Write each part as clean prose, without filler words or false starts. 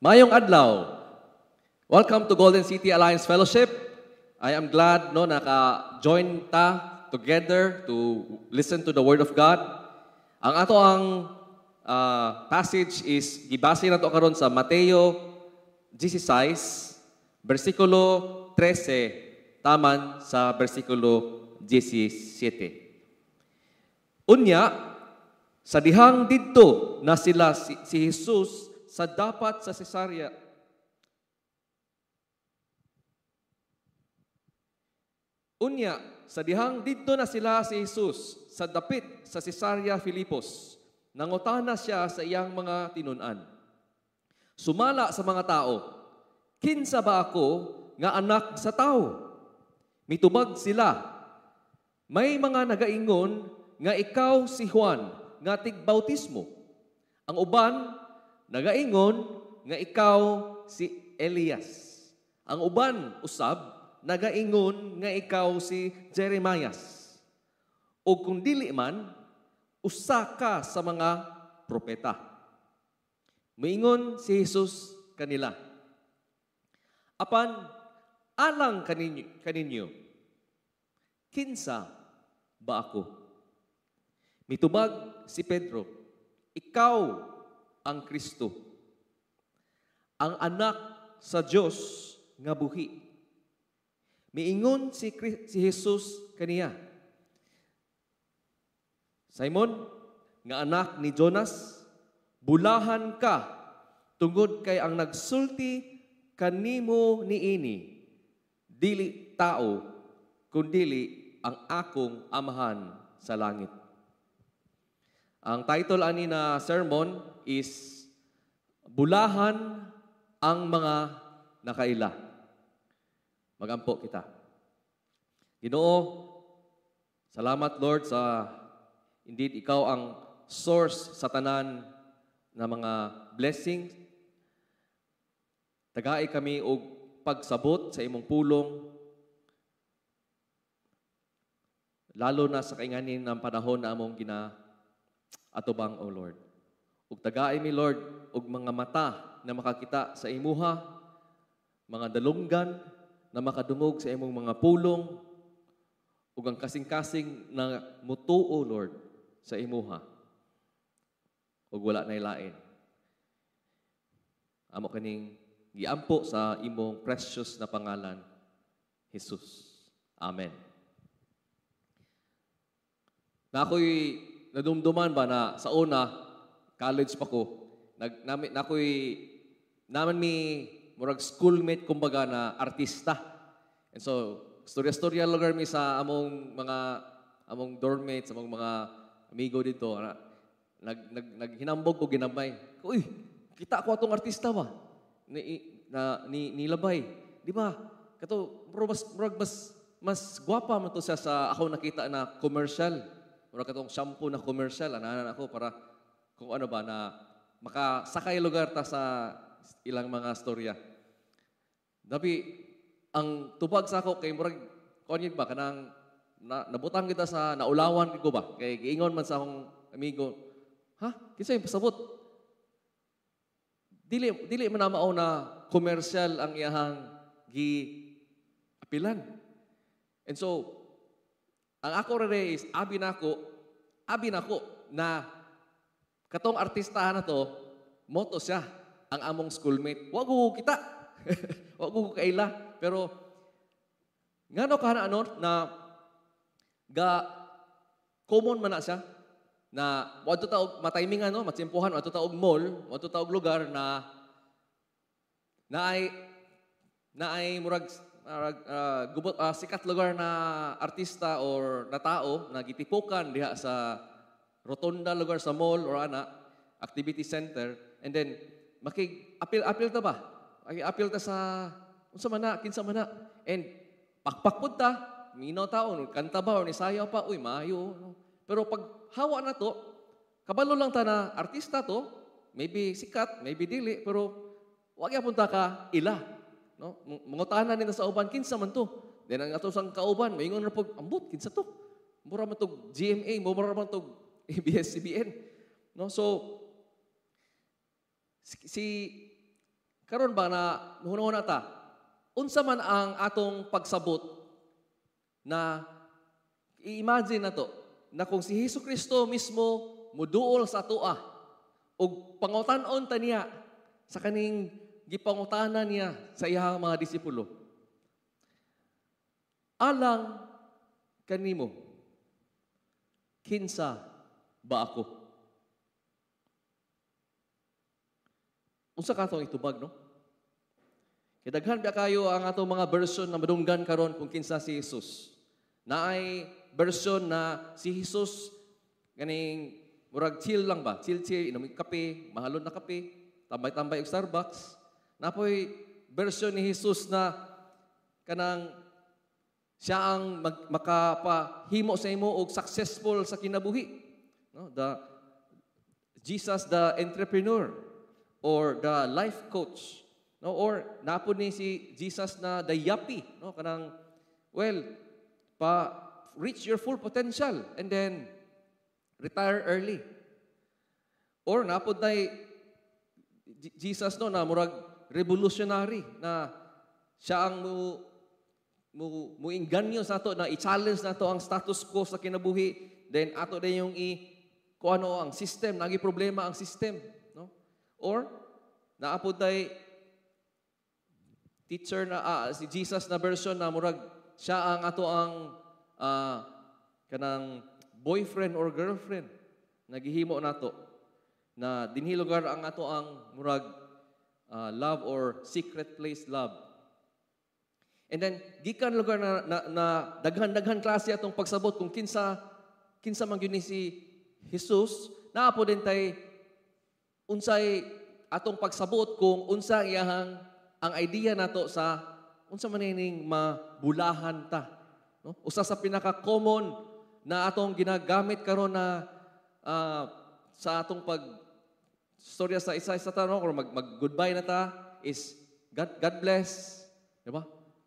Maayong adlaw. Welcome to Golden City Alliance Fellowship. I am glad, no, naka-join ta together to listen to the Word of God. Ang ato ang passage is gibase nato karon sa Mateo 16 bersikulo 13 taman sa bersikulo 17. Unya sa dihang didto na sila si Jesus sa dapat sa Cesarea. Unya, sa dihang didto na sila si Jesus sa dapit sa Cesarea Filipos, nangutana siya sa iyang mga tinun-an. Sumala sa mga tao, "Kinsa ba ako nga anak sa tao?" Mitubag sila, "May mga nagaingon nga ikaw si Juan nga tigbautismo. Ang uban nagaingon nga ikaw si Elias. Ang uban usab nagaingon nga ikaw si Jeremias. O kung dili man, usa ka sa mga propeta." Moingon si Jesus kanila, "Apan alang kaninyo, kinsa ba ako?" Mitubag si Pedro, "Ikaw ang Kristo, ang anak sa Dios nga buhi." Miingon si Jesus kaniya, "Simon, nga anak ni Jonas, bulahan ka tungod kay ang nagsulti kanimo niini dili tao kundili ang akong Amahan sa langit." Ang title ani na sermon is "Bulahan ang mga Nakaila." Magampo kita. Ginoo, salamat, Lord, sa indeed ikaw ang source sa tanan na mga blessings. Tagai kami og pagsabot sa imong pulong, lalo na sa kainganin ng panahon na among gina atubang, O Lord. Ug tagai mi, Lord, og mga mata na makakita sa imuha, mga dalunggan na makadungog sa imong mga pulong, ug ang kasing-kasing na mutuo, Lord, sa imuha. Ug wala nay lain. Amo kaning giampo sa imong precious na pangalan, Jesus. Amen. Na ako'y nadumduman ba na sa una, college pa ko, nag, nami, na ako'y, naman mi, murag schoolmate kumbaga na artista. And so, storya-storya lugar mi sa among dormmates, among mga amigo dito, na, naghinambog ko ginamay. Uy, kita ko atong artista ba? Ni, na, ni, nilabay. Di ba? Kato, murag mas gwapa man to siya sa ako nakita na commercial. Murag katong shampoo na commercial, ananan ako para kung ano ba na makasakay lugar ta sa ilang mga storya. Dabi ang tubag sa ako kay murag kuan yun ba kanang nabutang kita sa naulawan ko ba kay giingon man sa akong amigo, "Ha, kinsa yung pasabot? Dili man na mao na commercial ang iyahang gi apilan." And so ang ako rere is abi nako na katong artista na to, moto siya ang among schoolmate. Wa ko kita. Wa ko kaila. Pero ngano ka na ano na ga common man na siya na wadto ta og matiming ano, matsimpuhan, wadto ta og mall, wadto ta og lugar na naay murag gubot, sikat lugar na artista or na tao na gitipukan diha sa rotonda lugar sa mall or ana activity center, and then makig apil-apil ta ba, apil ta sa unsa man na, kinsa man na, and pakpak pud ta, minaw taon, kanta ba or nisayaw pa, uy, maayo, no? Pero pag hawa na to, kabalo lang ta na artista to, maybe sikat, maybe dili, pero wag yapon ta ka ila, no? Mangutanan nila sa uban, "Kinsa man to?" Then ang ato sang kauban, maingon na pag, "Ambot, kinsa to? Mura man tog GMA, mura man tog ABS-CBN." No? So, si Karon ba na hunahuna ta, unsa man ang atong pagsabot na i-imagine nato na kung si Hesus Kristo mismo muduol sa atoa ug pangutan-on ta niya sa kaning gipangutana niya sa iyang mga disipulo? "Alang kanimo, kinsa ba ako?" Unsa ka atong itubag, no? Kay daghan ba kayo ang atong mga version na madunggan karon kung kinsa si Jesus. Naay version na si Jesus ganing murag chill lang ba? Chill chill, inom kape, mahalon na kape, tambay-tambay og Starbucks. Napoy version ni Jesus na kanang siya ang makapahimo sa imo og successful sa kinabuhi. No, the Jesus the entrepreneur or the life coach. No, or napo ni si Jesus na the yuppie, no, kanang, well, pa reach your full potential and then retire early. Or napod nay Jesus, no, na murag revolutionary na siya ang mo mo muinganyo sa ato na i-challenge nato ang status quo sa kinabuhi, then ato din yung i kung ano ang system, nagi problema ang system, no? Or naapod tay teacher na si Jesus na version na murag siya ang ato ang kanang boyfriend or girlfriend nagihimo nato na dinhi lugar ang ato ang murag love or secret place love. And then gikan lugar na daghan-daghan klase atong pagsabot kung kinsa kinsa man gyud ni si Jesus, naa po din tay unsay atong pagsabot kung unsa iyahang ang idea nato sa unsa man ining mabulahan ta, no? Usa sa pinaka-common na atong ginagamit karon na sa atong pag storya sa isa-isa ta, no, or mag goodbye na ta is God bless, di ba?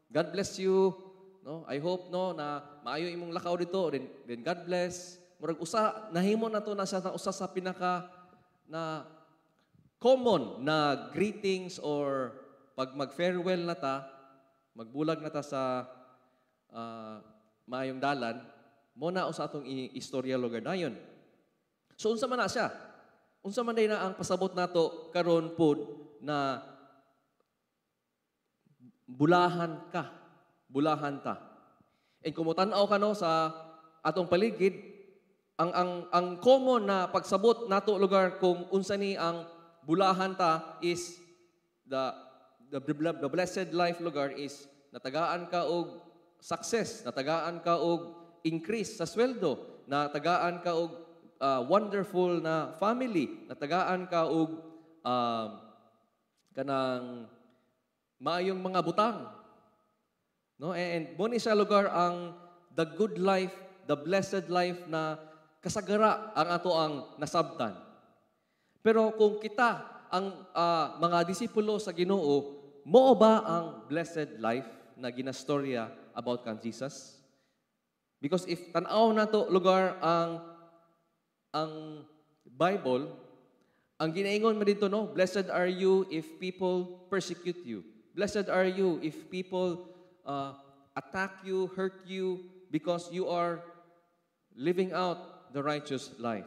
God bless you, no? I hope, no, na maayo imong lakaw dito, then God bless. Murag usa nahimo na to na siya na usa sa pinaka na common na greetings or pag mag-farewell na ta, magbulag na ta sa maayong dalan, mo na usa atong istorya lugar dayon. So unsa man na siya? Unsa man day na ang pasabot nato karon pod na bulahan ka, bulahan ta? And kung motan-aw ka, no, sa atong paligid, ang common na pagsabot nato lugar kung unsa ni ang bulahan ta is the blessed life lugar is natagaan ka og success, natagaan ka og increase sa sweldo, natagaan ka og wonderful na family, natagaan ka og kanang maayong mga butang. No? And mo ni sa lugar ang the good life, the blessed life na kasagara ang ato ang nasabtan. Pero kung kita ang mga disipulo sa Ginoo, mo ba ang blessed life na ginastorya about kan Jesus? Because if tan-aw nato lugar ang Bible, ang ginaingon mo dito, no, "Blessed are you if people persecute you. Blessed are you if people attack you, hurt you, because you are living out the righteous life."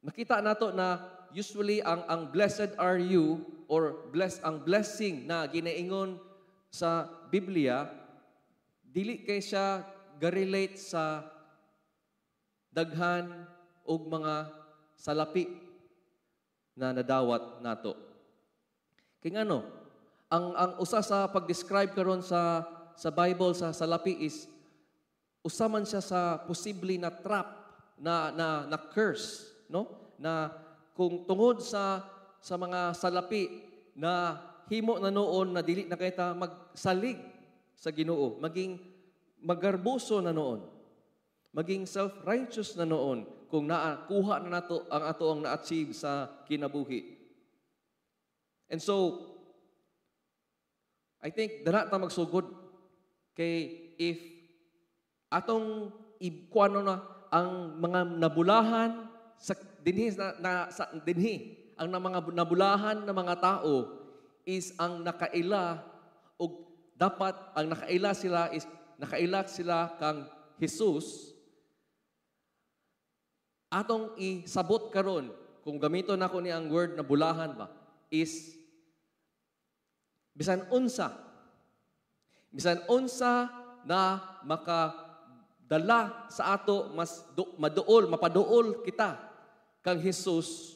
Makita nato na usually ang blessed are you or bless ang blessing na ginaingon sa Biblia, dili kay siya ga-relate sa daghan og mga salapi na nadawat nato. Kay ngano, ang usa sa pag-describe karon sa Bible sa salapi is usa man siya sa posible na trap na curse, no? Na kung tungod sa mga salapi na himo na noon na dili na kay ta magsalig sa Ginoo, maging magarboso na noon, maging self-righteous na noon kung naakuha na nato ang ato ang na-achieve sa kinabuhi. And so, I think dara ta magsugod kay if atong ikuano na ang mga nabulahan sa dinhi na sa dinhi Ang mga nabulahan na mga tao is ang nakaila og dapat ang nakaila sila is nakaila sila kang Jesus. Atong isabot karon, kung gamiton nako ni ang word na bulahan ba, is bisan unsa na makadala sa ato mas maduol, mapaduol kita kang Jesus,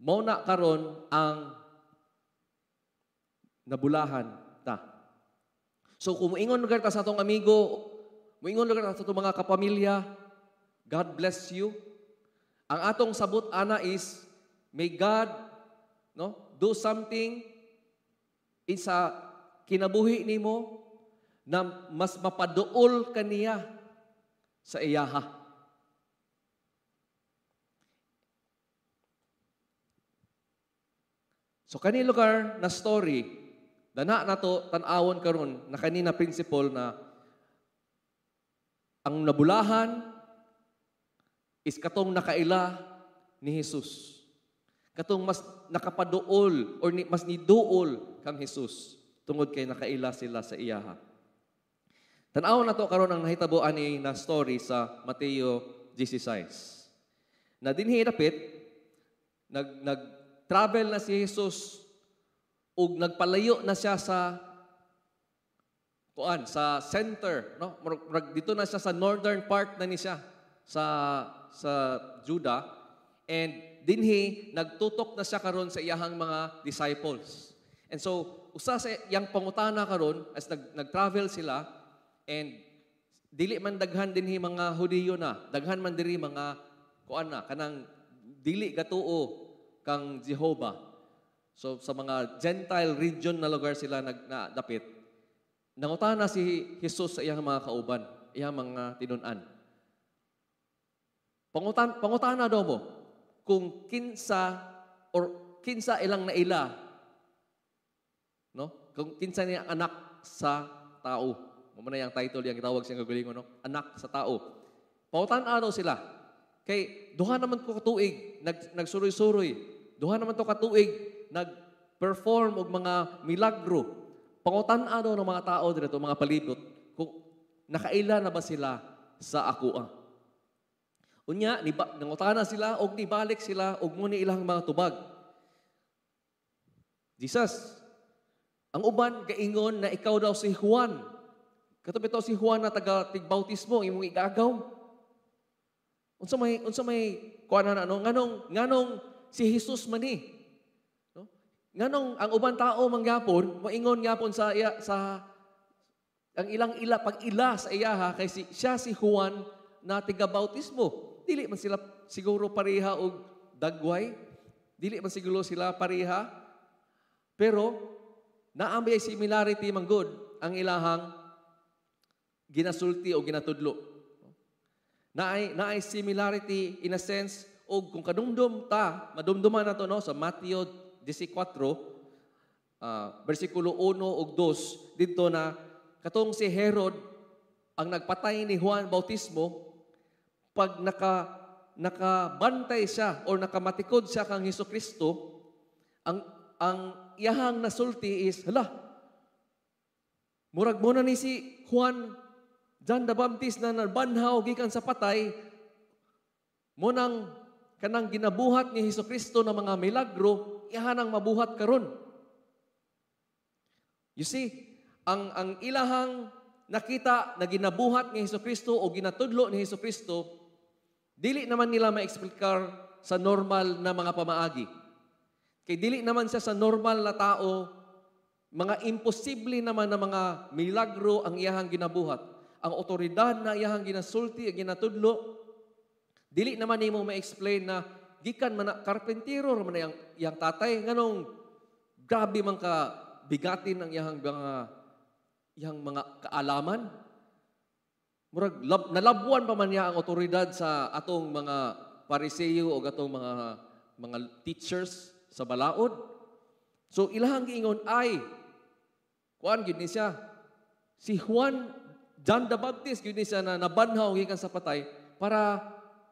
mao na karon ang nabulahan ta. So kung moingon lugar ta sa atong amigo, moingon lugar ta sa atong mga kapamilya, "God bless you." Ang atong sabot ana is, may God, no, do something in sa kinabuhi nimo na mas mapaduol kaniya sa iyaha. So kani lugar na story, dana na to tan-awon karon na kanina principle na ang nabulahan is katong nakaila ni Jesus. Katong mas nakapaduol or mas niduol kang Jesus tungod kay nakaila sila sa iyaha. Tan-awon na to karon ang nahitabo ani na story sa Mateo 16. Na dinhi dapit nag-travel na si Jesus ug nagpalayo na siya sa kuan, sa center, no? Murag dito na siya sa northern part na ni siya sa Juda, and dinhi nagtutok na siya karon sa iyahang mga disciples. And so usa sa iyang pangutana karon as nag-travel sila, and dili man daghan dinhi mga Hudiyo na, daghan man diri mga kuan na kanang dili gatuo kang Jehova. So sa mga Gentile region na lugar sila nagdapit. Nangutana si Jesus sa iyang mga kauban, iyang mga tinun-an. Pangutana daw mo kung kinsa or kinsa ilang naila, no? Kung kinsa niya anak sa tao. Mo man yang title yang gitawag siyang kagalingon, no? Anak sa tao. Pangutana daw sila. Kay duha naman ko katuig nagsuroy-suroy. Duha naman to katuig nag-perform og mga milagro. Pangutan-a daw ng mga tao dito, mga palibot, kung nakaila na ba sila sa akoa. Unya, nangutana sila og nibalik sila og muni ilang mga tubag. Jesus, ang uban gaingon na ikaw daw si Juan. Kato bitaw si Juan na taga tigbautismo imong igagaw. Unsa may kuan na ano, nganong si Jesus man ni? No? Nganong ang uban tao mangyapon, moingon gyapon sa iya, sa ang ilang ila pag-ila sa iyaha kay siya si Juan na tiga-bautismo. Dili man sila siguro pareha og dagway. Dili man siguro sila pareha. Pero naa may similarity man gud ang ilahang ginasulti o ginatudlo. Naay similarity in a sense, og kung kadumdum ta, madumduman nato, no, sa Mateo 14, versikulo 1 ug 2, didto na katong si Herod ang nagpatay ni Juan Bautismo, pag nakabantay siya or nakamatikod siya kang Hesukristo, ang iyahang nasulti is, hala, murag mo na ni si Juan John the Baptist na nabanhaw gikan sa patay, mo nang kanang ginabuhat ni Hesukristo na mga milagro, iyahan ang mabuhat karon. You see, ang ilahang nakita na ginabuhat ni Hesukristo o ginatudlo ni Hesukristo, dili naman nila maeksplikar sa normal na mga pamaagi. Kay dili naman siya sa normal na tao, mga imposible naman na mga milagro ang iyahang ginabuhat. Ang otoridad na iyahang ginasulti, ang ginatudlo, dili naman nimo ma-explain na gikan man na karpentero man na iyang tatay, nganong grabe man ka bigatin ang iyang mga kaalaman. Murag nalabwan pa man niya ang otoridad sa atong mga Pariseo o atong mga teachers sa balaod. So ilahang giingon ay kuan gyud ni siya. Si John the Baptist gyud ni siya na nabanhaw gikan sa patay para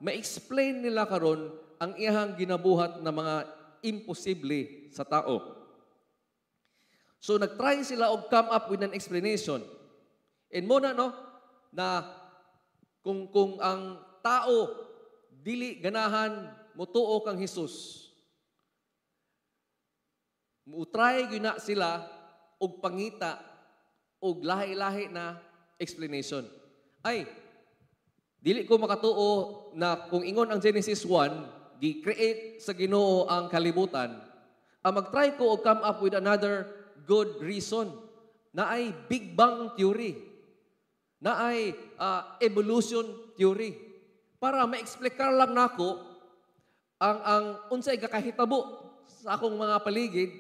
ma-explain nila karon ang iyahang ginabuhat na mga imposible sa tao. So nagtry sila og come up with an explanation. And mao na, no, na kung ang tao dili ganahan motuo kang Jesus, mo-try gyud na sila og pangita og lahi-lahi na explanation. Ay, dili ko makatuo na kung ingon ang Genesis 1, gi-create sa Ginoo ang kalibutan. Ang mag-try ko og come up with another good reason na ay Big Bang theory, na ay evolution theory para ma-explain lang nako ang unsay kakahitabo sa akong mga paligid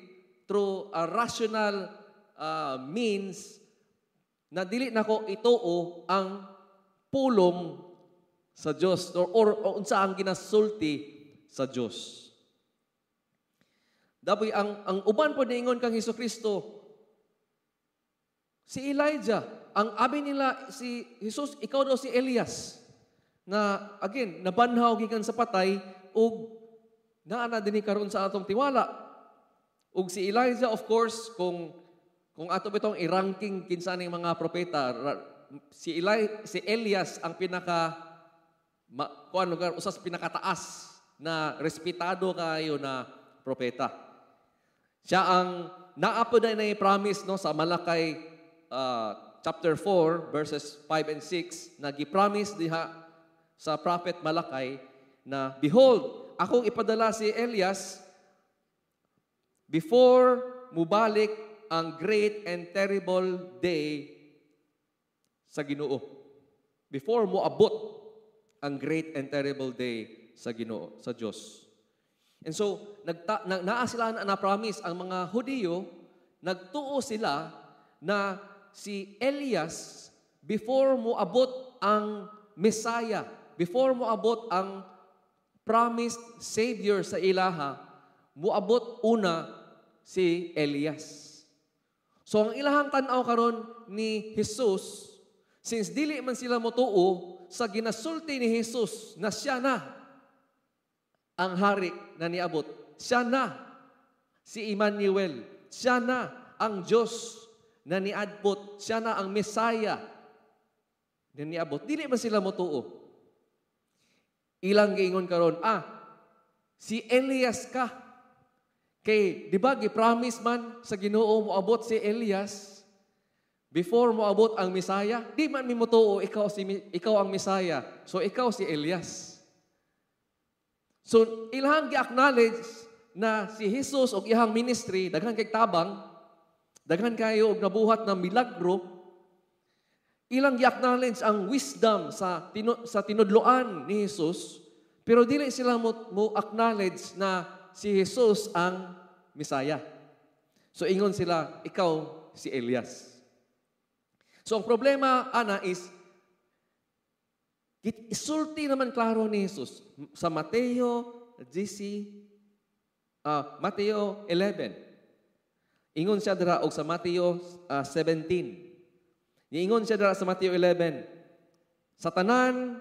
through a rational means na dili nako ituo ang pulong sa Dios or unsa ang ginasulti sa Dios. Dapoy ang uban po niingon kang Hesus Kristo, si Elijah, ang abi nila si Jesus, ikaw daw si Elias na again nabanhaw gikan sa patay ug naa na dinhi karon sa atong tiwala. Ug si Elijah, of course, kung ato bitong i-ranking kinsa ning mga propeta, si Elias ang pinaka kuan lugar, usa sa pinakataas na respetado kayo na propeta. Siya ang naa pod na promise, no, sa Malakay chapter 4 verses 5 and 6 na gi-promise diha sa prophet Malakay na, "Behold, akong ipadala si Elias before mubalik ang great and terrible day sa Ginoo." Before mo abot ang great and terrible day sa Ginoo, sa Dios. And so, naa sila na promise ang mga Hudiyo, nagtuo sila na si Elias, before mo abot ang Messiah, before mo abot ang promised Savior sa ilaha, muabot una si Elias. So ang ilahang tan-aw karon ni Jesus, since dili man sila motuo sa ginasulti ni Jesus na siya na ang hari na niabot, siya na si Emmanuel, siya na ang Diyos na niadpot, siya na ang Messiah na niabot. Dili man sila motuo. Ilang giingon karon, "Ah, si Elias ka." Kay, di ba, gi-promise man sa Ginoo moabot si Elias before moabot ang Messiah? Di man mi motuo ikaw ang Messiah. So ikaw si Elias. So ilahang gi-acknowledge na si Jesus og iyang ministry daghan kay tabang, daghan kayo og nabuhat na milagro. Ilang gi-acknowledge ang wisdom sa tinudloan ni Jesus, pero dili sila mo acknowledge na si Jesus ang Messiah. So ingon sila, "Ikaw si Elias." So ang problema ana is isulti naman klaro ni Jesus sa Mateo 10, Mateo 11. Ingon siya dira og sa Mateo 17. Niingon siya dira sa Mateo 11, sa tanan,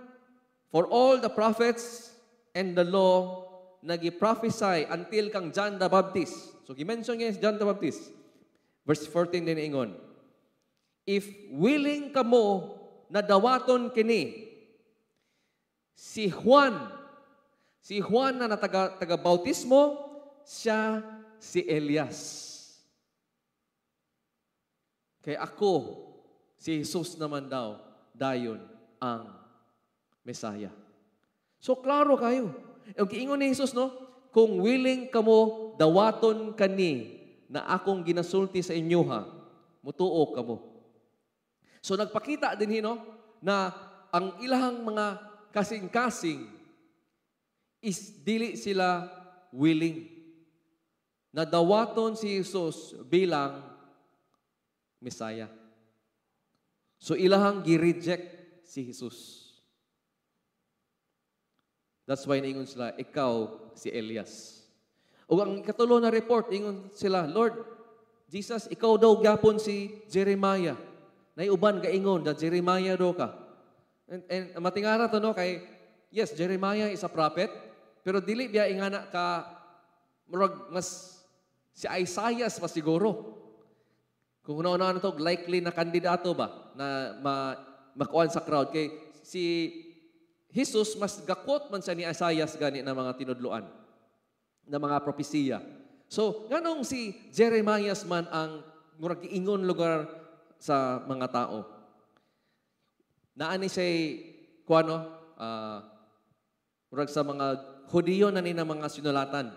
for all the prophets and the law nagi-prophesy until kang John the Baptist. So gi-mention niya si John the Baptist. Verse 14 din ingon, "If willing kamo na dawaton kini, si Juan na taga bautismo, siya si Elias. Kay ako, si Jesus naman daw, dayon ang Messiah." So klaro kayo. Ang giingon ni Jesus, no? "Kung willing kamo dawaton kani na akong ginasulti sa inyo ha, mutuo kamo." So nagpakita din no, na ang ilahang mga kasing-kasing is dili sila willing na dawaton si Jesus bilang Messiah. So ilahang gi-reject si Jesus. That's why ingon sila, "Ikaw si Elias." O ang ikatulo na report, ingon sila, "Lord, Jesus, ikaw daw gyapon si Jeremiah. Nay uban gaingon da Jeremiah daw ka." And matingara to, no, kay yes, Jeremiah is a prophet, pero dili biya ingana ka Murag mas si Isaiah pa siguro. Kung una-una na to, likely na kandidato ba na makuan sa crowd kay si Jesus mas ga-quote man siya ni Isaiah gani na mga tinudloan na mga propesiya. So, nganong si Jeremias man ang murag giingon lugar sa mga tao? Naa ni siya kuano, murag sa mga Hudiyo na ni na mga sinulatan.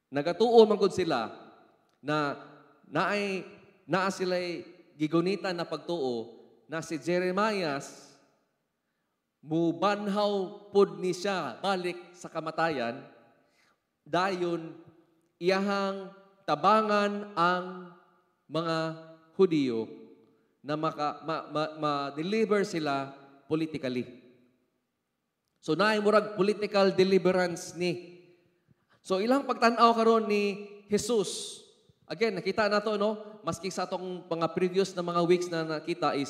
Nagatuo man gud sila na naay naa sila'y gigunitan na pagtuo na si Jeremias mubanhaw pud ni siya balik sa kamatayan, dayon iyahang tabangan ang mga Hudiyo na ma-deliver sila politically. So naay murag political deliverance ni. So ilang pagtan-aw karon ni Jesus. Again, nakita na to, no? Maski sa atong mga previous na mga weeks na nakita is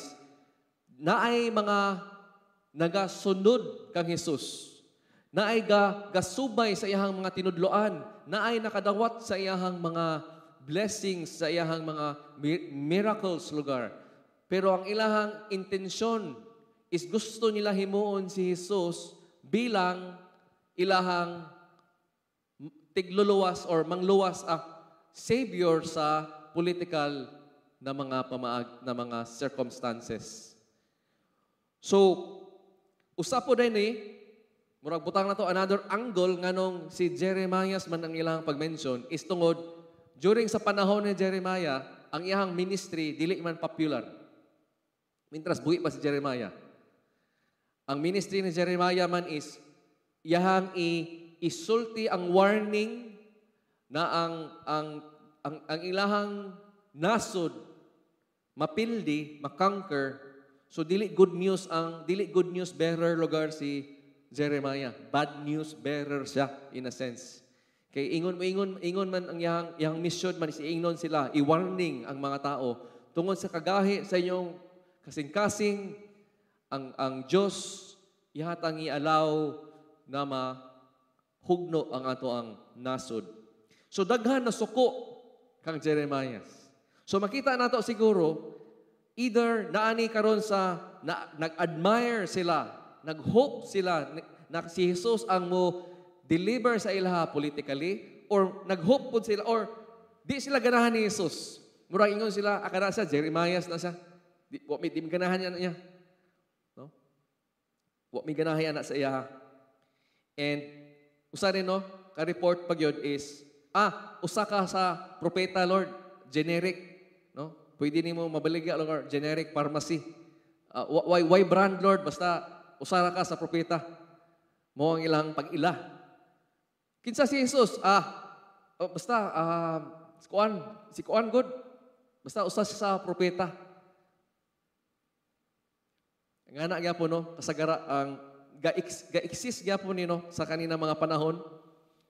naay mga nagasunod kang Jesus. Naay gasubay sa iyahang mga tinudloan, naay nakadawat sa iyahang mga blessings, sa iyahang mga miracles lugar. Pero ang ilahang intensyon is gusto nila himuon si Jesus bilang ilahang tigluluwas or mangluwas, a savior sa political na mga pamaag na mga circumstances. So, usa po din ni murag butang na to another angle nganong si Jeremias man ang ilang pag-mention is tungod during sa panahon ni Jeremiah, ang iyang ministry dili man popular. Mintras buhi pa si Jeremiah. Ang ministry ni Jeremiah man is iyahang isulti ang warning na ang ilahang nasod mapildi, ma-conquer. So dili good news bearer lugar si Jeremiah. Bad news bearer siya in a sense. Kay ingon ingon ingon man ang iyang mission man is ingnon sila, i-warning ang mga tao tungod sa kagahi sa inyong kasing-kasing, ang Dios ihatang i-allow na mahugno ang ato ang nasod. So daghan na suko kang Jeremiah. So makita nato siguro either naani karon sa na, nag-admire sila, nag-hope sila na si Jesus ang mo deliver sa ilaha politically, or nag-hope pud sila or di sila ganahan ni Jesus. Murag ingon sila, akala siya Jeremias na siya. Di mi ganahan niya niya. No? Wa mi ganahan na sa iya. And usa rin, no, ka-report pag yun is usa ka sa propeta, Lord, generic, no? Pwede nimo mabaligya, Lord, generic pharmacy. Why brand, Lord? Basta usa ra ka sa propeta. Mo ang ilang pag-ila. Kinsa si Jesus? Oh, basta si kuan good. Basta usa siya sa propeta. Nga na gyapon, no, kasagara ang ga-exist gyapon ni, no, sa kanina mga panahon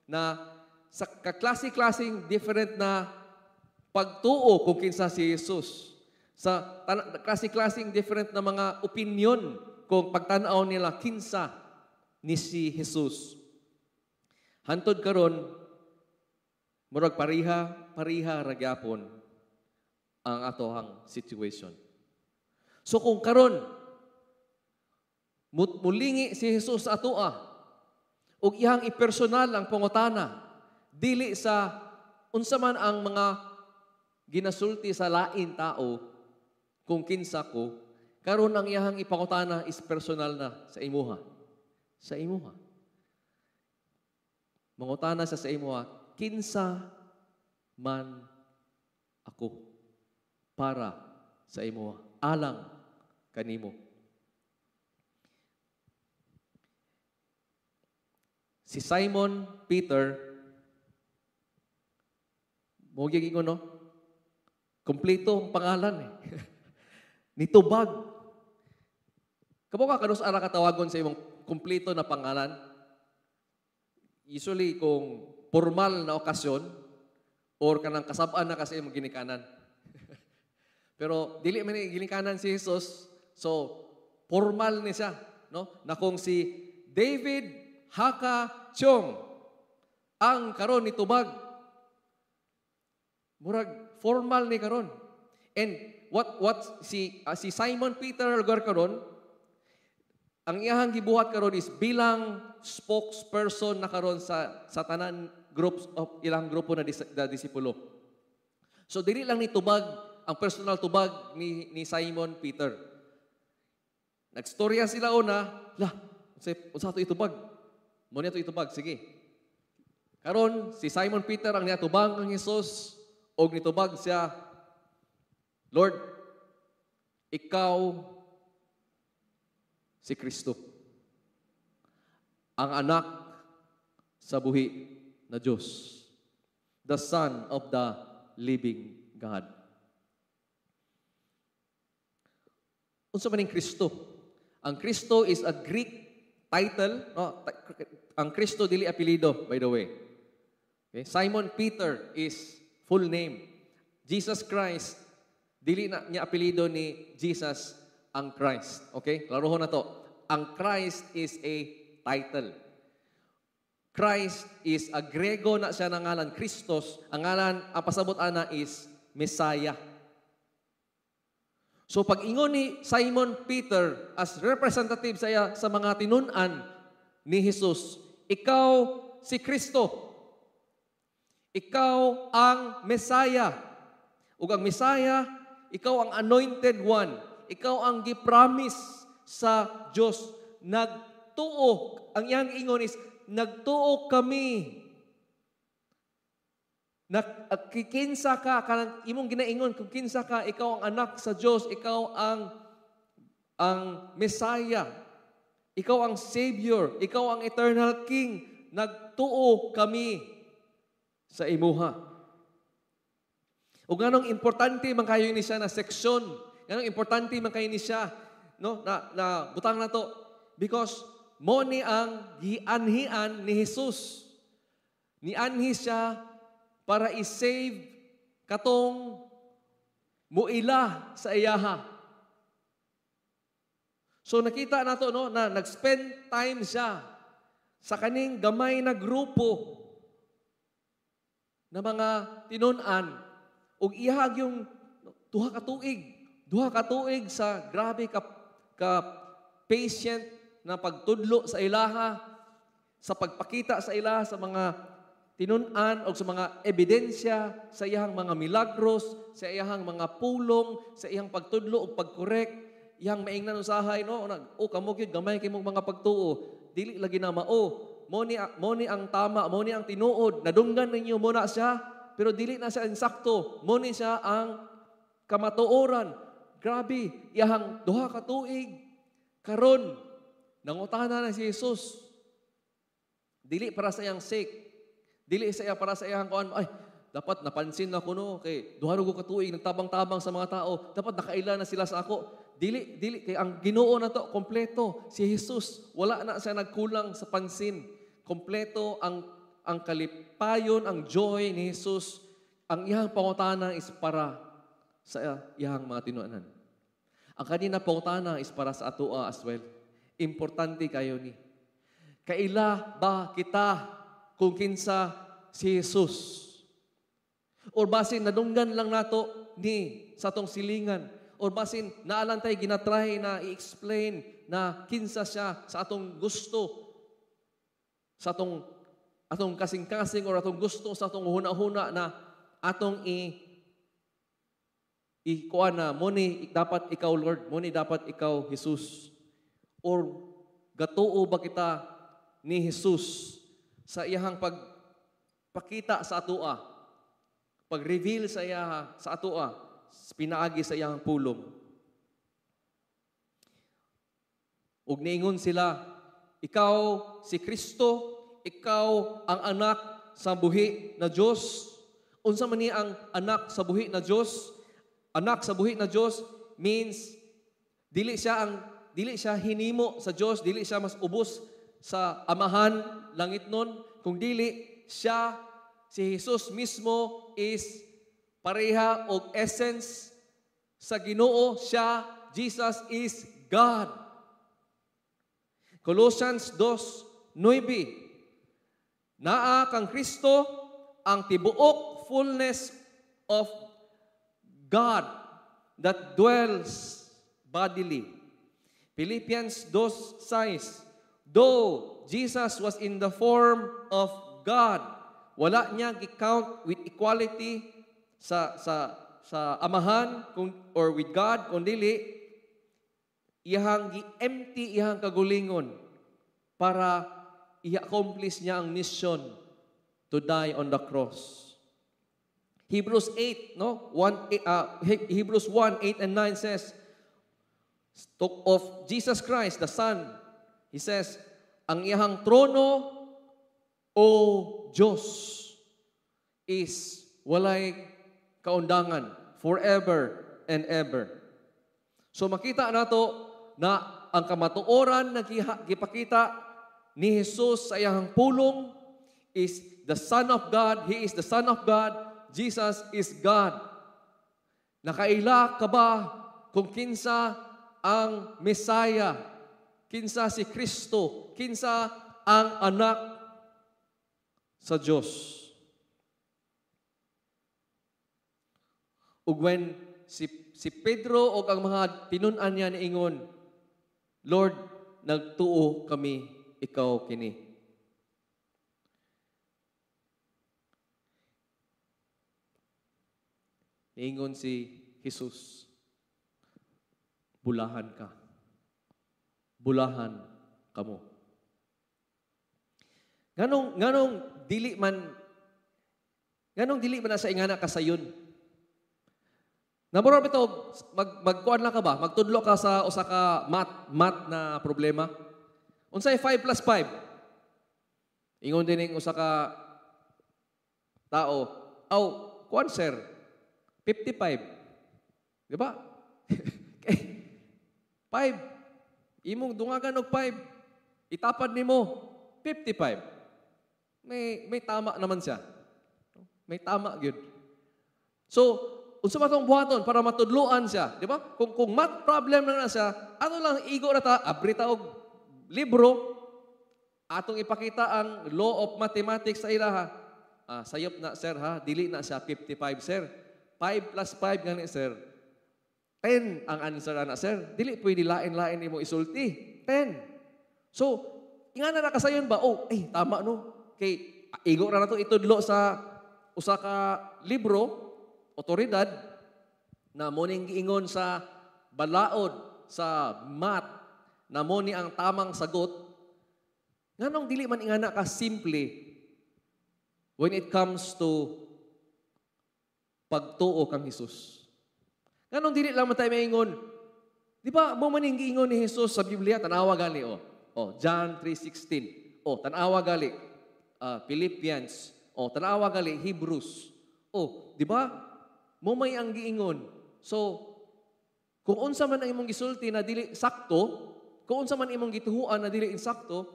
na sa kaklase-klaseng different na pagtuo kung kinsa si Jesus. Sa klase-klaseng different na mga opinion kung pagtan-aw nila kinsa ni si Jesus. Hantod karon murag pariha pariha ra gyapon ang atohang situation. So kung karon mulingi si Jesus sa atoa ug iyang ipersonal ang pangutana, dili sa unsa man ang mga ginasulti sa lain tao kung kinsa ko, karon ang iyang ipangutana is personal na sa imuha. Sa imuha. Mangutana sa imuha, kinsa man ako para sa imuha, alang kanimo. Si Simon Peter, mo giingon, no? Kompleto ang pangalan eh. Nitubag. Kamo ka kanus ara katawagon sa imong kompleto na pangalan? Usually kung formal na okasyon or kanang kasab-an na kasi imong ginikanan. Pero dili man ni ginikanan si Jesus, so formal ni siya, no? Na kung si David Haka Chong, Ang karon ni tubag. Murag formal ni karon. And what si Simon Peter lugar karon, ang iyahang gibuhat karon is bilang spokesperson na karon sa tanan groups of ilang grupo na disipulo. So dili lang ni tubag ang personal tubag ni Simon Peter. Nagstorya sila una, lah, unsa to itubag? Mo niya to itubag, sige. Karon si Simon Peter ang niatubang ang Jesus og nitubag siya, "Lord, ikaw si Kristo, ang anak sa buhi na Diyos, the Son of the living God." Unsa man ning Kristo? Ang Kristo is a Greek title. No? Ang Kristo dili apelyido, by the way. Okay? Simon Peter is full name. Jesus Christ, dili na niya apelyido ni Jesus ang Christ. Okay? Klarohon na to. Ang Christ is a title. Christ is a Grego na siya ng ngalan, Christos. Ang ngalan, ang pasabot ana is Messiah. So pag ingon ni Simon Peter as representative sa mga tinun-an ni Jesus, "Ikaw si Kristo. Ikaw ang Messiah." Ug ang Messiah, ikaw ang anointed one. Ikaw ang gi-promise sa Dios. Nagtuo, ang iyang ingon is, "Nagtuo kami. Kinsa ka, kanang imong ginaingon kung kinsa ka, ikaw ang anak sa Dios, ikaw ang Messiah, ikaw ang Savior, ikaw ang eternal King. Nagtuo kami sa imuha." Ug nganong importante man kayo ni siya na seksyon, nganong importante man kayo ni siya, no, na butang na to, because mo ni ang gianhian ni Jesus. Nianhi siya para i-save katong muila sa iyaha. So nakita nato, no, na nag-spend time siya sa kaning gamay na grupo na mga tinun-an ug ihag yung 2 ka tuig, 2 ka tuig sa grabe ka patient na pagtudlo sa ilaha, sa pagpakita sa ilaha sa mga tinun-an o sa mga ebidensya sa iyang mga milagros, sa iyang mga pulong, sa iyang pagtudlo ug pagkorek, iyang maingnan usahay, no, nag, "Oh, kamo gyud gamay kay mga pagtuo, dili lagi na mao. Mo ni ang tama, mo ni ang tinuod. Nadunggan ninyo mo na siya, pero dili na siya insakto. Mo ni siya ang kamatuoran." Grabe, iyang 2 ka tuig. Karon, nangutana na si Jesus. Dili para sa iyang sake. Dili sa iya para sa iyang kuan, "Ay, dapat napansin na ko, no, kay 2 ra ko ka tuig nagtabang-tabang sa mga tao, dapat nakaila na sila sa ako." Dili, dili kay ang Ginoo na to kompleto si Jesus. Wala na siya nagkulang sa pansin. Kompleto ang kalipayon, ang joy ni Jesus. Ang iyang pangutana is para sa iyang mga tinuanan. Ang kanina pangutana is para sa atoa as well. Importante kayo ni. Kaila ba kita kung kinsa si Jesus? Or basin nadunggan lang nato ni sa atong silingan? Or basin naalantay ginatry na i-explain na kinsa siya sa atong gusto, sa atong kasing-kasing or atong gusto sa atong huna-huna na atong i ikuan na mo ni dapat ikaw, Lord, mo ni dapat ikaw, Jesus? Or gatuo ba kita ni Jesus sa iyahang pagpakita sa atoa, pag-reveal sa iyaha sa atoa pinaagi sa iyahang pulong? Ug niingon sila, "Ikaw si Kristo, ikaw ang anak sa buhi na Dios." Unsa man ni ang anak sa buhi na Dios? Anak sa buhi na Dios means dili siya hinimo sa Dios, dili siya mas ubos sa Amahan langit nun, kung dili siya, si Jesus mismo, is pareha og essence sa Ginoo siya. Jesus is God. Colossians 2:9. Naa kang Kristo ang tibuok fullness of God that dwells bodily. Philippians 2:6. Though Jesus was in the form of God, wala niya gi-count with equality sa Amahan kung, or with God, kung dili iyang gi-empty iyang kagulingon para i-accomplish niya ang mission to die on the cross. Hebrews 8, no? 1, Hebrews 1, 8 and 9 says, talk of Jesus Christ, the Son, he says, "Ang iyang trono, O Diyos, is walay kaundangan, forever and ever." So makita nato na ang kamatuoran na gipakita ni Jesus sa iyang pulong is the Son of God. He is the Son of God. Jesus is God. Nakaila ka ba kung kinsa ang Messiah? Kinsa si Kristo? Kinsa ang anak sa Diyos? Ug when si Pedro og ang mga tinun-an niya niingon, "Lord, nagtuo kami, ikaw kini." Niingon si Jesus, "Bulahan ka. Bulahan kamo." Nganong dili man na sa ingana kasayon? Namura bitaw magkuan lang ka ba? Magtudlo ka sa usa ka math na problema. Unsay 5 plus 5? Ingon din ning usa ka tao, "Aw, kuan sir, 55." Di ba? Okay. 5. Imong dungagan og 5. Itapad nimo 55. May tama naman siya. May tama gyud. So, unsa ba tong buhaton para matudloan siya, di ba? Kung math problem na siya, ano lang, igo na ta, abri ta og libro, atong ipakita ang law of mathematics sa ilaha. "Ah, sayop na sir ha, dili na siya 55 sir. 5 plus 5 gani sir. 10 ang answer ana sir. Dili pwede lain-lain imo isulti. 10." So, ingana na kasayon ba? "Oh, eh, tama no. Kay igo ra nato itudlo sa usa ka libro, otoridad na mo ning giingon sa balaod sa math na mo ni ang tamang sagot." Nganong dili man ingana ka simple when it comes to pagtuo kang Jesus? Nganong dili lang man tayo maingon? Di ba mo man ning giingon ni Jesus sa Biblia, tanawa gali oh. Oh, John 3:16. Oh, tanawa gali Philippians. Oh, tanawa gali Hebrews. Oh, di ba? Mo may ang giingon. So, kung unsa man ang imong gisulti na dili sakto, kung unsa man imong gituhuan na dili insakto,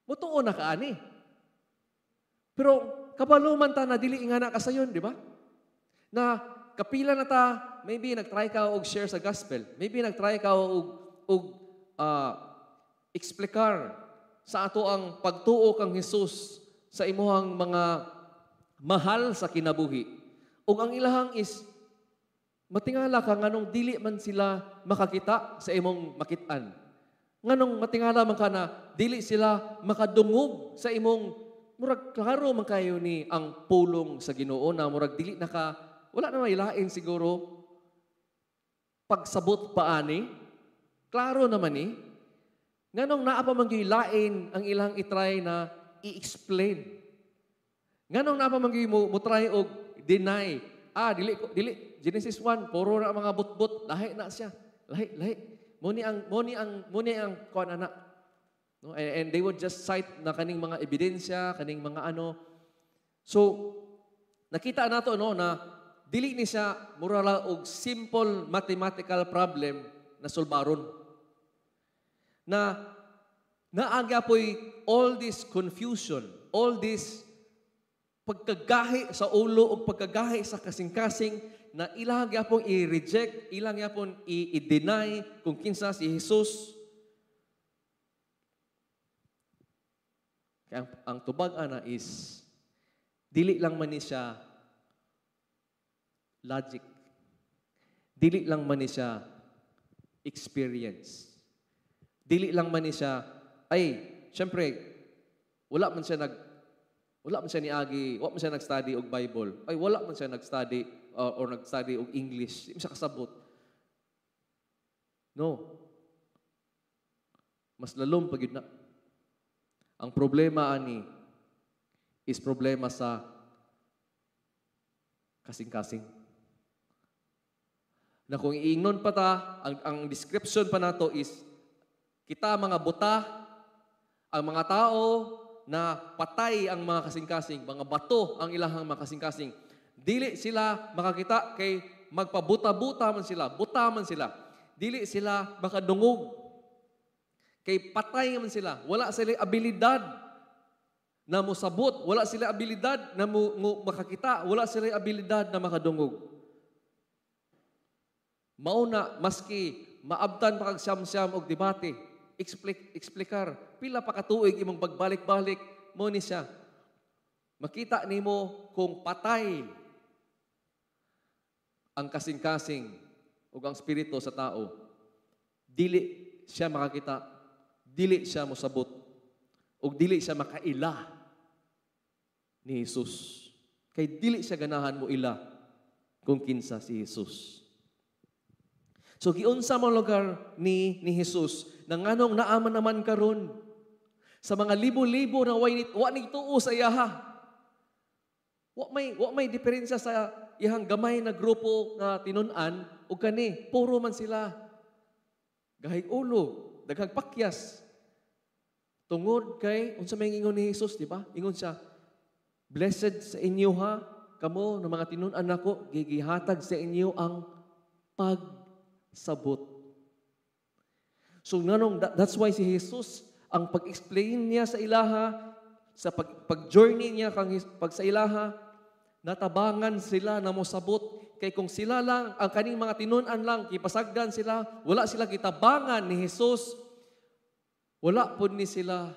mutuo na ka ani. Pero kabalo man ta na dili ingana kasayon, di ba? Na kapila na ta, maybe nagtry ka og share sa gospel, maybe nagtry ka og eksplikar sa ato ang pagtuo kang Jesus sa imuhang mga mahal sa kinabuhi. Ug ang ilahang is matingala ka nganong dili man sila makakita sa imong makit-an. Nganong matingala man ka na dili sila makadungog sa imong murag klaro man kayo ni ang pulong sa Ginoo na murag dili na ka, wala na may lain siguro pagsabot pa ani. Klaro naman ni. Nganong naa pa man gyud lain ang ilang itry na i-explain? Nganong naa pa man gyud mo try og deny? "Ah, dili dili Genesis 1 puro na mga butbut, lahi na siya. Lahi, lahi. Mo ni ang kuan ana." No? And they would just cite na kaning mga ebidensya, kaning mga ano. So, nakita nato no na dili ni siya mura ra og simple mathematical problem na sulbaron. Na naagya po'y all this confusion, all this pagkagahi sa ulo o pagkagahi sa kasing-kasing na ilang gyapon i-reject, ilang gyapon i-deny kung kinsa si Jesus. Kaya ang tubag ana is dili lang man ni siya logic. Dili lang man ni siya experience. Dili lang man ni siya, ay, syempre, wala man siya niagi, wala man siya nag-study og Bible. Ay, wala man siya nag-study or nag-study og English. Di man siya kasabot. No. Mas lalom pa gyud na. Ang problema ani is problema sa kasing-kasing. Na kung iingnon pa ta, ang description pa nato is kita mga buta, ang mga tao na patay ang mga kasing-kasing, mga bato ang ilahang mga kasing-kasing. Dili sila makakita kay magpabuta-buta man sila, buta man sila. Dili sila makadungog kay patay man sila. Wala sila abilidad na mosabot, wala sila abilidad na mo makakita, wala sila abilidad na makadungog. Mauna, maski maabtan pa kag siyam-siyam og debate, eksplikar, pila pa katuig imong pagbalik-balik, mo ni siya. Makita nimo kung patay ang kasing-kasing ug ang spirito sa tao. Dili siya makakita, dili siya mosabot, ug dili siya makaila ni Jesus. Kay dili siya ganahan mo ila kung kinsa si Jesus. So giunsa mo lugar ni Jesus na nganong naaman naman karon sa mga libo-libo na wa ni tuo sa iyaha. Wa may diferensya sa iyang gamay na grupo nga tinun-an ug kani puro man sila gahig ulo, daghang pakyas. Tungod kay unsa may ingon ni Jesus, di ba? Ingon siya, "Blessed sa inyo ha kamo ng mga tinun-an nako, gigihatag sa inyo ang pagsabot." So nganong that's why si Jesus ang pag-explain niya sa ilaha, sa pag-journey niya kang pag sa ilaha, natabangan sila na mosabot. Kay kung sila lang, ang kaning mga tinun-an lang, kipasagdan sila, wala sila kitabangan ni Jesus, wala pud ni sila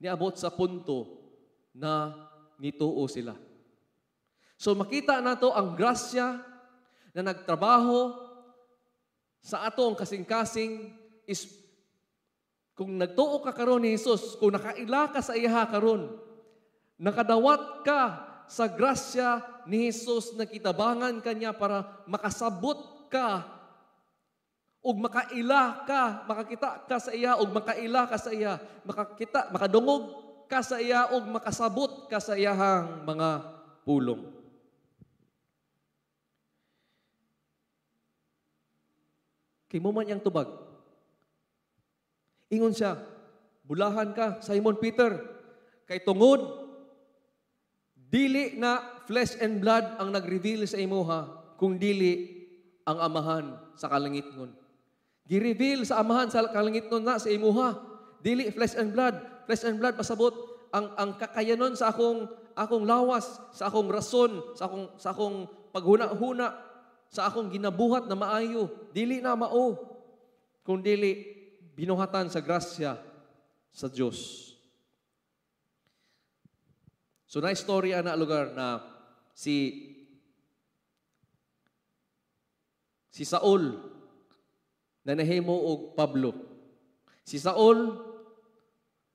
niabot sa punto na nituo sila. So makita nato ang grasya na nagtrabaho sa atong kasing-kasing is kung nagtuo ka karon ni Jesus, kung nakaila ka sa iya karon, nakadawat ka sa grasya ni Jesus na kitabangan ka niya para makasabot ka ug makaila ka, makakita ka sa iya ug makaila ka sa iya, makakita, makadungog ka sa iya ug makasabot ka sa iyahang mga pulong. Kay mo man iyang tubag. Ingon siya, "Bulahan ka, Simon Peter, kay tungod dili na flesh and blood ang nag-reveal sa imuha, kung dili ang Amahan sa kalangitnon." Gi-reveal sa Amahan sa kalangitnon na sa imuha. Dili flesh and blood. Flesh and blood pasabot ang kakayanon sa akong lawas, sa akong rason, sa akong paghuna-huna, sa akong ginabuhat na maayo. Dili na mao, kung dili binuhatan sa grasya sa Dios. So na istorya na lugar na si Saul na nahimo og Pablo. Si Saul,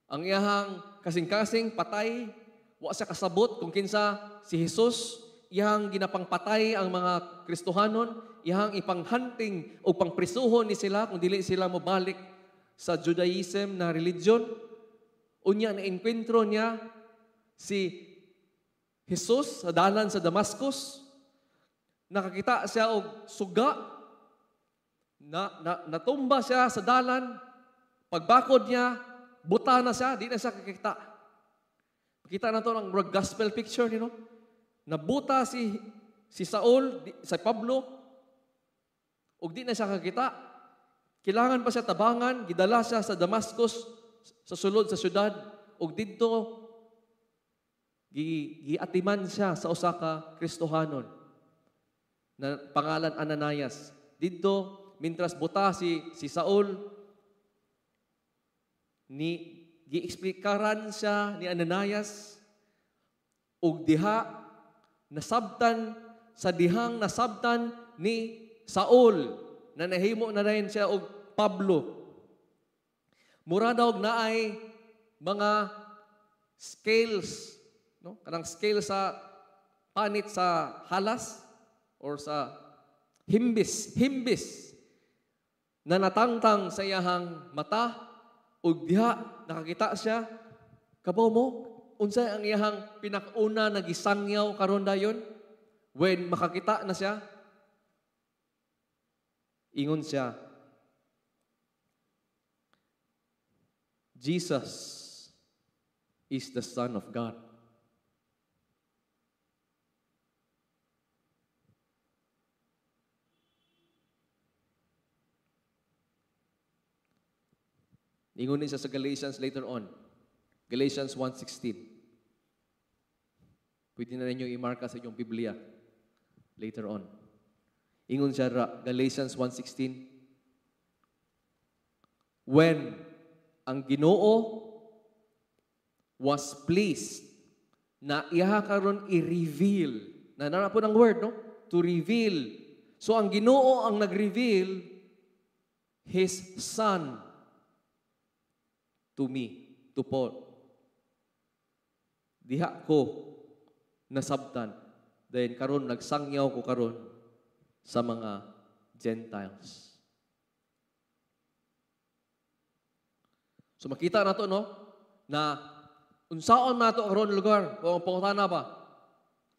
ang iyahang kasing-kasing patay, wa siya kasabot kung kinsa si Jesus, iyahang ginapangpatay ang mga Kristohanon, iyahang ipanghunting o pangprisuhon ni sila kung dili sila mobalik sa Judaism na religion. Unya na enkwentro niya si Jesus sa dalan sa Damascus. Nakakita siya og suga, natumba siya sa dalan. Pagbakod niya, buta na siya, di na siya kakita. Kita na to ang gospel picture, you know? Nabuta si Saul, si Pablo, ug di na siya kakita. Kailangan pa siya tabangan, gidala siya sa Damascus, sa sulod sa syudad, ug didto giatiman siya sa usa ka Kristohanon na pangalan Ananias. Didto, mintras buta si Saul, ni Gi-explikaran siya ni Ananias ug diha nasabtan sa dihang nasabtan ni Saul na nahimo na rin siya og Pablo. Mura daw naay mga scales, no? Kanang scale sa panit sa halas or sa himbis, himbis na natangtang sa iyahang mata ug diha nakakita siya. Kabaw mo unsay ang iyahang pinakauna na gisangyaw karon dayon when makakita na siya? Ingon siya, "Jesus is the Son of God." Ingon din siya sa Galatians later on. Galatians 1:16. Pwede na ninyo i-marka sa inyong Biblia later on. Ingon siya Galatians 1:16. When ang Ginoo was pleased na iha karon i-reveal, na nara po ng word, no? To reveal. So ang Ginoo ang nag-reveal His Son to me, to Paul. Diha ko nasabtan. Then karon nagsangyaw ko karon sa mga Gentiles. So makita nato, no, na unsaon nato karon lugar kung ang pangutana ba?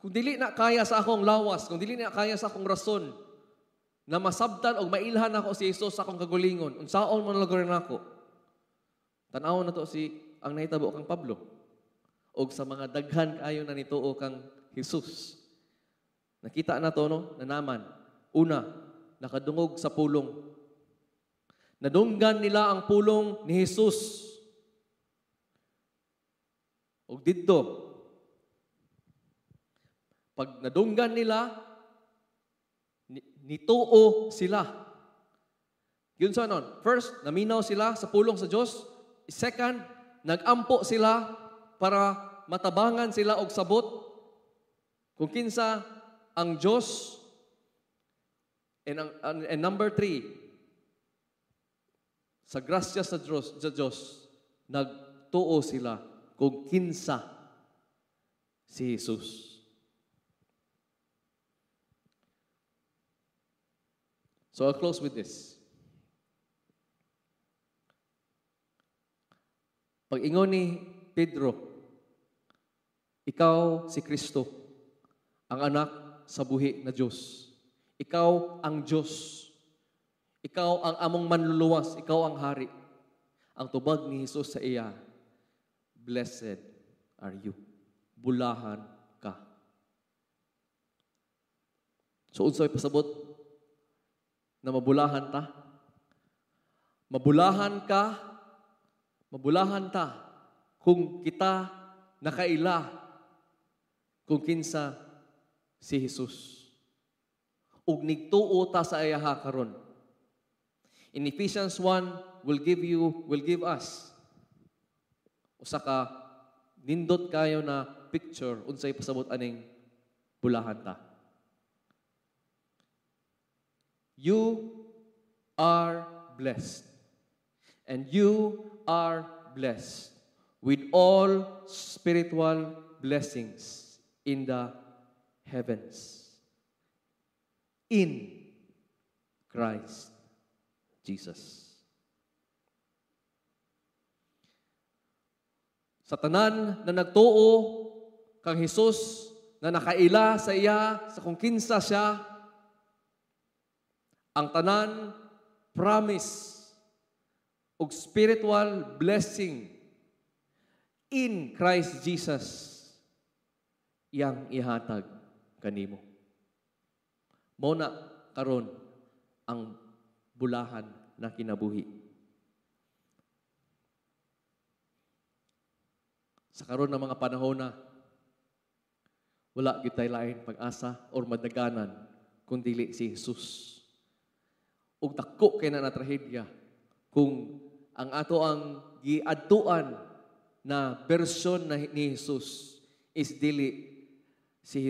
Kung dili na kaya sa akong lawas, kung dili na kaya sa akong rason na masabtan og mailhan ako si Jesus sa akong kagulingon, unsaon man lugar nako? Tan-awon nato si ang nahitabo kang Pablo og sa mga daghan kaayo na nituo kang Jesus. Nakita nato, no, na naman una nakadungog sa pulong. Nadunggan nila ang pulong ni Jesus. Og didto pag nadunggan nila, nituo sila. Yun sa nun. First, naminaw sila sa pulong sa Dios. Second, nagampo sila para matabangan sila og sabot kung kinsa ang Dios. And number three, sa grasya sa Dios, nagtuo sila kung kinsa si Jesus. So I'll close with this. Pag-ingon ni Pedro, "Ikaw si Kristo, ang anak sa buhi na Diyos. Ikaw ang Diyos. Ikaw ang among manluluwas. Ikaw ang hari." Ang tubag ni Jesus sa iya, "Blessed are you." Bulahan ka. So unsay pasabot na mabulahan ta? Mabulahan ka, mabulahan ta kung kita nakaila kung kinsa si Jesus. Ug nigtuo ta sa iyaha karon. In Ephesians 1 will give us usa ka nindot kayo na picture unsay pasabot aning bulahan ta. You are blessed. And you are blessed with all spiritual blessings in the heavens. In Christ Jesus. Sa tanan na nagtuo kang Jesus, na nakaila sa iya, sa kung kinsa siya, ang tanan promise og spiritual blessing in Christ Jesus iyang ihatag kanimo. Mao na karon ang bulahan na kinabuhi. Sa karon ng mga panahon na wala gyud lain pag-asa or madaganan kung dili si Jesus. Ug dako kay na trahedya kung ang ato ang giadtuan na version na ni Jesus is dili si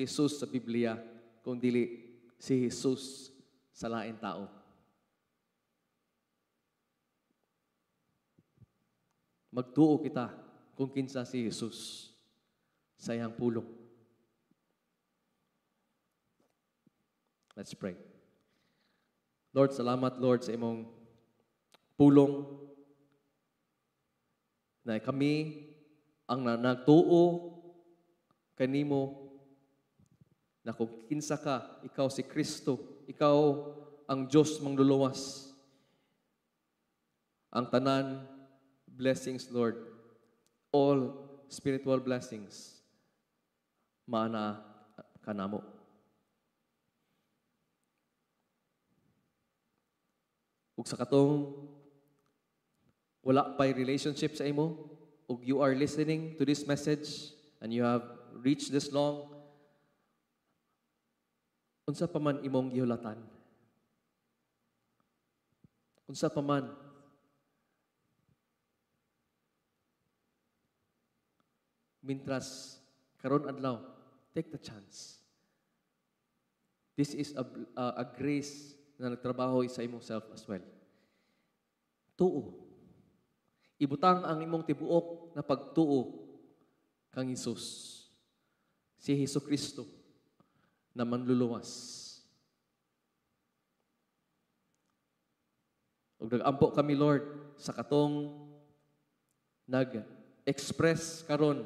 Jesus sa Biblia, kung dili si Jesus sa lain tao. Magtuo kita kung kinsa si Jesus sa iyang pulong. Let's pray. Lord, salamat, Lord, sa imong pulong na kami ang nagtuo kanimo na kung kinsa ka, ikaw si Kristo, ikaw ang Diyos mangluluwas. Ang tanan blessings, Lord, all spiritual blessings, maana kanamo. Ug sa katong wala pa'y relationship sa imo, ug you are listening to this message and you have reached this long, unsa pa man imong gihulatan? Unsa pa man? Mintras karon adlaw, take the chance. This is a grace na nagtrabaho sa imong self as well. Tuo. Ibutang ang imong tibuok na pagtuo kang Hesus. Si Hesus Kristo na manluluwas. Ug nag-ampo kami, Lord, sa katong nag-express karon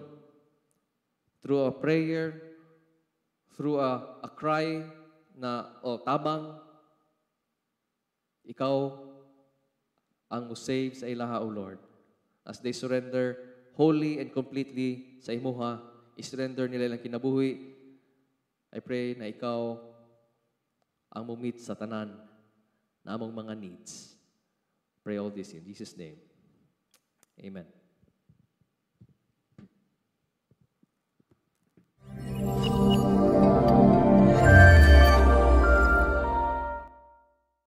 through a prayer, through a cry na o tabang, ikaw ang mo-save sa ilaha, O Lord. As they surrender wholly and completely sa imuha, i-surrender nila ilang kinabuhi. I pray na ikaw ang mo-meet sa tanan na among mga needs. Pray all this in Jesus' name. Amen.